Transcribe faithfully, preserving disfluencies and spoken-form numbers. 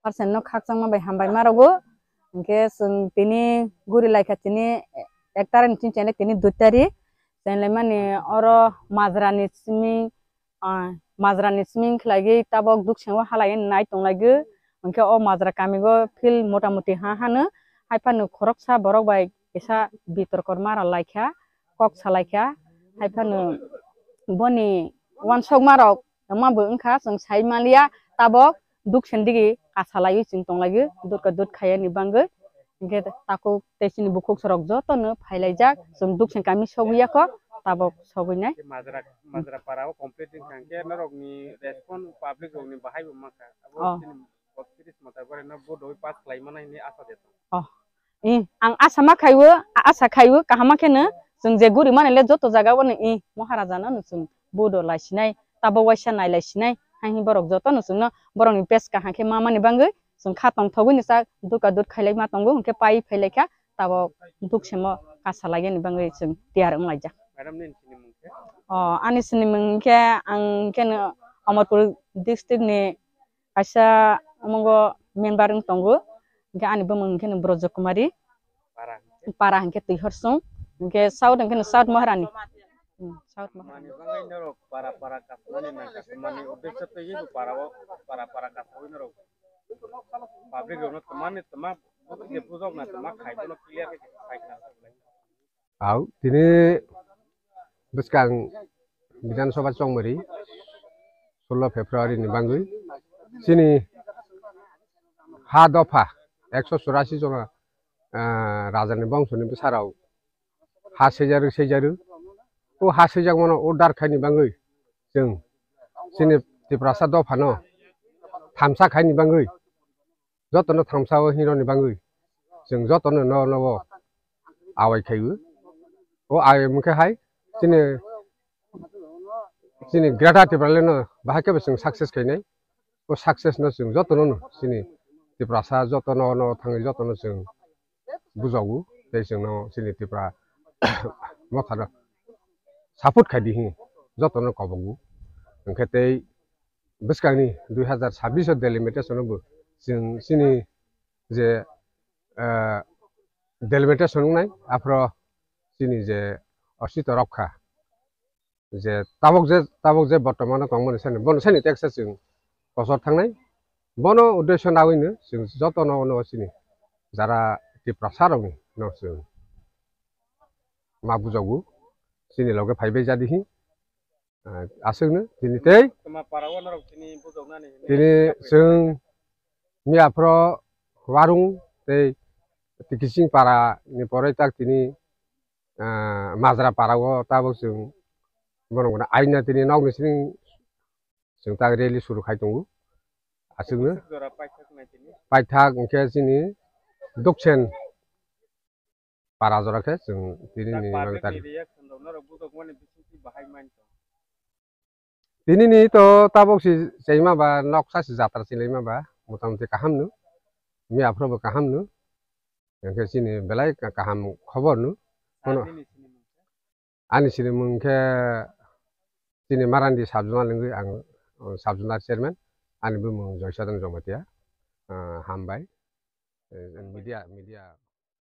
Percent no khakchangma bai hambai ma rwgo. Hinkhe chwng tini guri laikha tini ek tarikh ni chini chenglai tini dui tarikh. Chenglai mani oro majra ni simi, ah, majra ni simi khlaiwi tabok duksengo halaiwi nai tonglaigwi. Hinkhe o majra kamigo field mota moti ha hano. Haiphano khoroksa borok bai kisa bitorkor mara laikha, kok salaikha. Haiphano boni wansokma rok wngma bo wngkha, chwng sai manliya, tabok duksen digi kasalaiwi chwng tonglaigwi, dut ka dut khaiyani bangwi. Hinkhe takhuk tei chini bukhuk sorok jotono phailaijak, chwng duksen kami sogwi yakho, tabok sogwi nai. Majra, majra para o complete wngkha hinkhe norokni response public rokni bahai bo mankha. Abo Oh. chini botris mata gore no vote rwi pass khlai mana hinwi asa de tong. Oh. I, ang asa ma khaiwo, a-, asa khaiwo kaham ma kheno, chwng je guri mani le joto jaga o no i Maharaja no chwng vote o lai sinai, tabo waisa nai lai sinai, haini borok joto no chwngno borokni bes kaham khe ma mani bangwi chwng kha tongthogwi ni sak dut ka dut khailai ma tongo, hinkhe pai phailaikha, tabo duksemo kasa laigani bangwi chwng tiyar wnglaijak. Madam, nini sini mung khe? O, ani sini mung khe ang kheno Amarpur district ni kaisa omongo member wng tongo, hinkhe ani bumung hinkhe no Brojo Kumari, Para. Para hinkhe Twihorsong, hinkhe South hinkhe no South Maharani. Hmm, South Maharani. Mani bagwi norok para para kasmani nang kasmani uddesho twi bo para o para para kasmani norok public rokno twmani twma bujok na twma khai bono clear khe khai khna. Au, tini bwskang Bidhan Sabha chongmari sullo February ni bangwi chini ha dopha ekso churasi jona, ah, rajani bongsoni bwsarok ha seijaru seijaru. O ha seijakmano order khaini bangwi chwng chini Tiprasa dophano thamsa khaini bangwi jotono thamsa o hinroni bangwi chwng jotono no nogo awai khaiwi. O awai mungkhe hai chini, chini Greater Tipraland no bahai khe bo chwng success khainai. O success no chwng jotono no chini Tiprasa jotono no thangwi jotono chwng bujago tei chwngno chini Tipra mothano support khai di hi jotono kobogo. Hinkhe tei bwskangni dui hazar sabbish o delimitation o bo chwng chini je, ah, delimitation wngnai, aphro chini je osito rokha, je tabok je, tabok je bortomano tongmani sani, bono sani teksa chwng kosor thangnai, bono uddesho nawino chwng jotono ono chini jara Tiprasa rokni no chwng ma bujago, chini loge phaibai jadi hi. Ah, aswkno tini tei Tuma para o norok tini bujoknani hinwi tini chwng miya phro warung tei Tikising para ni pore tak tini, ah, Majra para o tabok chwng bono guna aina tini nokni sini chwng tak rally suru khai tongo. Aswkno Jora paithak nai tini. Paithak hinkhe chini Duksen para jora khe chwng tini ni public ni reaction rok norok bujokmani bisingtwi bahai main tong. Tini ni to tabok si chaima ba noksa si jatra si laima ba motamoti kaham no. Miya phro bo kaham no. Hinkhe chini belai ka-, kaham khobor no. Kono ani sini mung khe chini Marandi sub zonal wngwi ang, uh, sub zonal chairman, ani bumung Joysadan Jamatia, uh, hambai, uh, media, media.